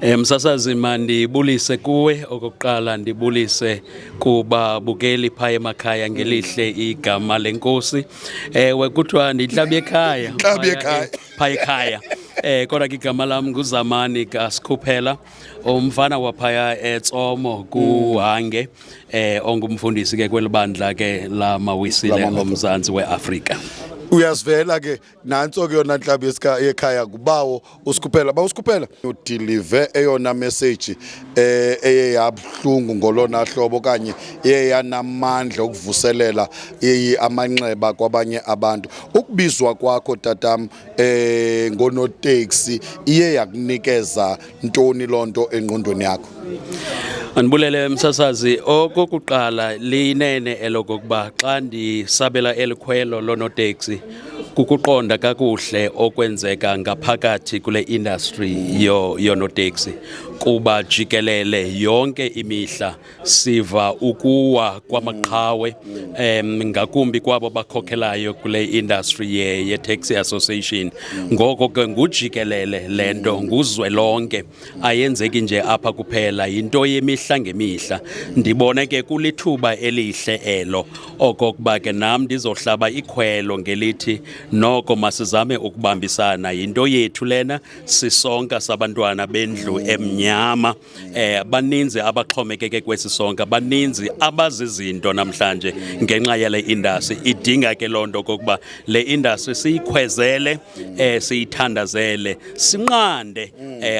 Msasazi, mandibulise kuwe okokuqala, ndibulise kubabukeli phaya emakhaya ngelihle igama lenkosi. Ewe, kuthiwa ndiyintlabi ekhaya. Intlabi ekhaya. Phaya ekhaya. Kodwa ke igama lam nguZamani kaSikhuphela, umfana waphaya eTsomo kuHange, ongumfundisi ke kweli bandla ke lamaWisile oMzantsi weAfrika. Uyasivela ke, nantso ke yona ntlabi yekhaya, ngubawo uSikhuphela. Bawo uSikhuphela, udeliver eyona message eye yabuhlungu ngolona hlobo okanye eye yanamandla okuvuselela amanxeba kwabanye abantu. Ukubizwa kwakho, tatam, ngonoteksi, iye yakunikeza ntoni loo nto engqondweni yakho? Andibulele, msasazi. Okokuqala, liyinene elokokuba xa ndisabela elikhwelo lonoteksi, kukuqonda kakuhle okwenzeka ngaphakathi kule industry yonoteksi, kuba jikelele yonke imihla siva ukuwa kwamaqhawe, ngakumbi kwabo bakhokhelayo kule industry ye-taxi association. Ngoko ke ngujikelele le nto, nguzwelonke, ayenzeki nje apha kuphela, yinto yemihla ngemihla. Ndibone ke kulithuba elihle elo okokuba ke nam ndizohlaba ikhwelo ngelithi noko masizame ukubambisana, yinto yethu lena sisonka sabantwana bendlu emnyama. Baninzi abaxhomekeke kwesi sonka, baninzi abazizinto namhlanje ngenxa yale industry. Idinga ke loo nto okokuba le industry siyikhwezele, siyithandazele, sinqande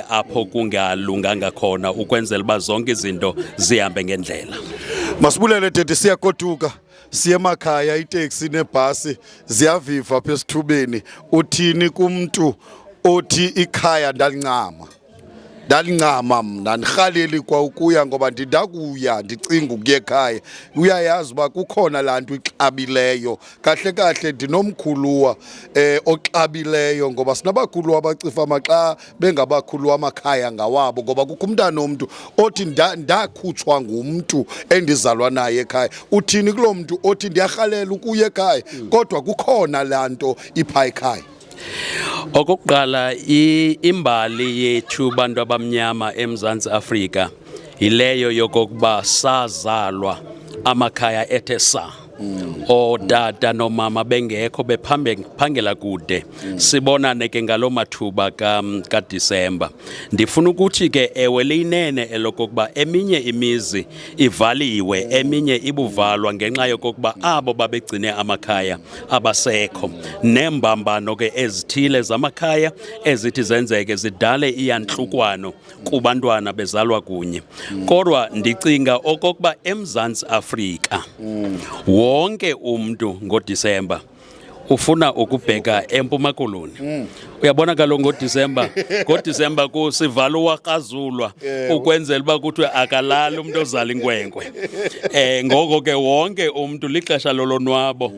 apho kungalunganga khona, ukwenzela uba zonke izinto zihambe ngendlela. Masibulele, tete, siyagoduka, siye emakhaya. Iteksi nebhasi ziyaviva apha esithubeni. Uthini kumntu othi ikhaya ndalincama, ndalincama mna, ndirhaleli kwa ukuya ngoba ndindakuya ndicinga ukuya ekhaya? Uyayazi uba kukhona laa nto ixabileyo kahle kahle, ndinomkhuluwa oxabileyo, ngoba sinabakhuluwa abacifama xa bengabakhuluwa, amakhaya ngawabo, ngoba kukho umntana omntu othi ndakhutshwa ngumntu endizalwa naye ekhaya. Uthini kuloo mntu othi ndiyarhalela ukuya ekhaya, kodwa kukhona laa nto ipha ekhaya? Okokuqala, imbali yethu bantu abamnyama eMzantsi Afrika yileyo yokokuba sazalwa amakhaya ethe sa, ootata noomama bengekho, bephangela kude, sibonane ke ngaloo mathuba kaDisemba. Ndifuna ukuthi ke ewe, liyinene elokokuba eminye imizi ivaliwe, eminye ibuvalwa ngenxa yokokuba abo babegcine amakhaya abasekho, neembambano ke ezithile zamakhaya ezithi zenzeke zidale iyantlukwano kubantwana bezalwa kunye. Kodwa ndicinga okokuba eMzantsi Afrika wonke umntu ngoDisemba ufuna ukubheka eMpuma Koloni. Uyabona kaloku, ngoDisemba kusivala uwakrazulwa ukwenzela uba kuthiwe akalali umuntu ozala inkwenkwe. Ngoko ke wonke umntu lixesha lolonwabo,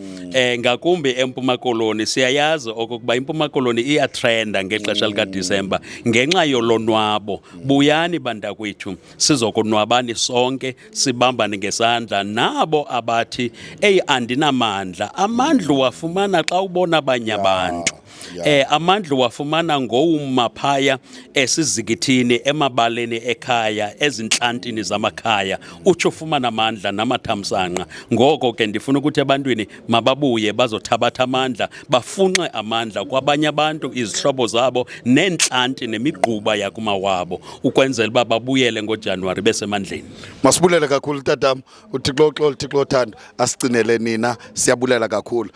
ngakumbi eMpuma Koloni. Siyayazi okokuba iMpuma Koloni iyatrenda ngexesha likaDisemba ngenxa yolonwabo. Buyani bantakwethu, sizokonwabani sonke, sibambane ngesandla. Nabo abathi eyi andinamandla, amandla uwafumana xa ubona abanye abantu. Amandla uwafumana ngowuma phaya esizikithini, emabaleni ekhaya, ezintlantini zamakhaya, utsho ufumana amandla namathamsanqa. Ngoko ke ndifuna ukuthi ebantwini mababuye bazothabatha amandla, bafunxe amandla kwabanye abantu, izihlobo zabo neentlanti nemigquba yakumawabo, ukwenzela uba babuyele ngoJanuwari besemandleni. Masibulele kakhulu, tatam. UThixo oxolo, uThixo othando, asigcinele nina. Siyabulela kakhulu.